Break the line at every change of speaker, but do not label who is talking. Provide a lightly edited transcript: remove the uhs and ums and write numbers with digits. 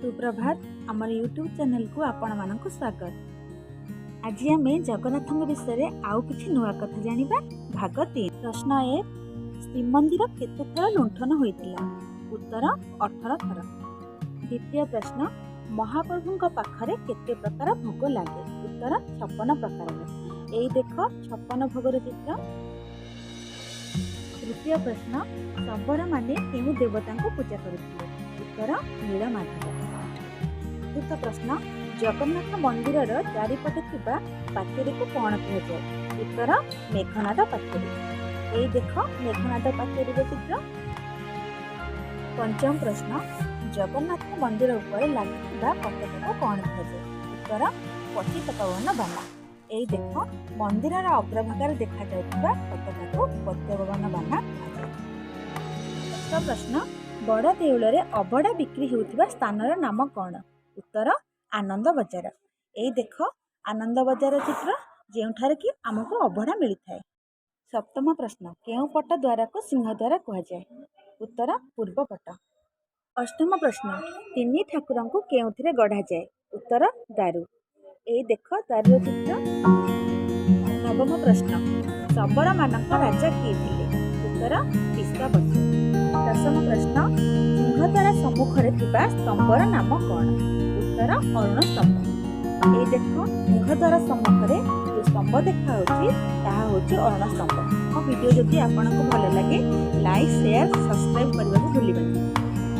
ସୁପ୍ରଭାତ। ଆମର ୟୁଟ୍ୟୁବ୍ ଚ୍ୟାନେଲକୁ ଆପଣମାନଙ୍କୁ ସ୍ୱାଗତ। ଆଜି ଆମେ ଜଗନ୍ନାଥଙ୍କ ବିଷୟରେ ଆଉ କିଛି ନୂଆ କଥା ଜାଣିବା, ଭାଗ 3। ପ୍ରଶ୍ନ 1, ଶ୍ରୀମନ୍ଦିର କେତେ ଥର ଲୁଣ୍ଠନ ହୋଇଥିଲା? ଉତ୍ତର, 18 ଥର। ଦ୍ୱିତୀୟ ପ୍ରଶ୍ନ, ମହାପ୍ରଭୁଙ୍କ ପାଖରେ କେତେ ପ୍ରକାର ଭୋଗ ଲାଗେ? ଉତ୍ତର, 56 ପ୍ରକାରର। ଏଇ ଦେଖ 56 ଭୋଗର ଚିତ୍ର। ତୃତୀୟ ପ୍ରଶ୍ନ, ଶବରମାନେ କେଉଁ ଦେବତାଙ୍କୁ ପୂଜା କରୁଥିଲେ? ଉତ୍ତର, ନୀଳମାଧବ। ଚତୁର୍ଥ ପ୍ରଶ୍ନ, ଜଗନ୍ନାଥ ମନ୍ଦିରର ଚାରିପଟେ ଥିବା ପାଚେରୀକୁ କ'ଣ କୁହାଯାଏ? ଉତ୍ତର, ମେଘନାଦ ପାଚେରୀ। ଏଇ ଦେଖ ମେଘନାଦ ପାଚେରୀର ଚିତ୍ର। ପଞ୍ଚମ ପ୍ରଶ୍ନ, ଜଗନ୍ନାଥ ମନ୍ଦିର ଉପରେ ଲାଗିଥିବା ପତାକାକୁ କ'ଣ କୁହାଯାଏ? ଉତ୍ତର, ପତିତପାବନ ବାନା। ଏଇ ଦେଖ, ମନ୍ଦିରର ଅଗ୍ରଭାଗରେ ଦେଖାଯାଉଥିବା ପତାକାକୁ ପତିତପାବନ ବାନା କୁହାଯାଏ। ଷଷ୍ଠ ପ୍ରଶ୍ନ, ବଡ଼ ଦେଉଳରେ ଅବଢ଼ା ବିକ୍ରି ହେଉଥିବା ସ୍ଥାନର ନାମ କ'ଣ? ଉତ୍ତର, ଆନନ୍ଦ ବଜାର। ଏଇ ଦେଖ ଆନନ୍ଦ ବଜାର ଚିତ୍ର, ଯେଉଁଠାରେ କି ଆମକୁ ଅବଢ଼ା ମିଳିଥାଏ। ସପ୍ତମ ପ୍ରଶ୍ନ, କେଉଁ ପଟ ଦ୍ୱାରକୁ ସିଂହଦ୍ୱାର କୁହାଯାଏ? ଉତ୍ତର, ପୂର୍ବ ପଟ। ଅଷ୍ଟମ ପ୍ରଶ୍ନ, ତିନି ଠାକୁରଙ୍କୁ କେଉଁଥିରେ ଗଢ଼ାଯାଏ? ଉତ୍ତର, ଦାରୁ। ଏଇ ଦେଖ ଦାରୁର ଚିତ୍ର। ନବମ ପ୍ରଶ୍ନ, ଶବରମାନଙ୍କ ରାଜା କିଏ ଥିଲେ? ଉତ୍ତର, ବିଶ୍ୱାବସୁ। ଦଶମ ପ୍ରଶ୍ନ, ସିଂହଦ୍ୱାର ସମ୍ମୁଖରେ ଥିବା ସ୍ତମ୍ଭର ନାମ କ'ଣ? ଉତ୍ତର, ଅରୁଣ ସ୍ତମ୍ଭ। ଏଇ ଦେଖ, ସିଂହଦ୍ୱାର ସମ୍ମୁଖରେ ଯେଉଁ ସ୍ତମ୍ଭ ଦେଖାହେଉଛି, ତାହା ହେଉଛି ଅରୁଣ ସ୍ତମ୍ଭ। ମୋ ଭିଡ଼ିଓ ଯଦି ଆପଣଙ୍କୁ ଭଲ ଲାଗେ, ଲାଇକ୍, ସେୟାର, ସବସ୍କ୍ରାଇବ୍ କରିବାକୁ ଭୁଲିବେନି।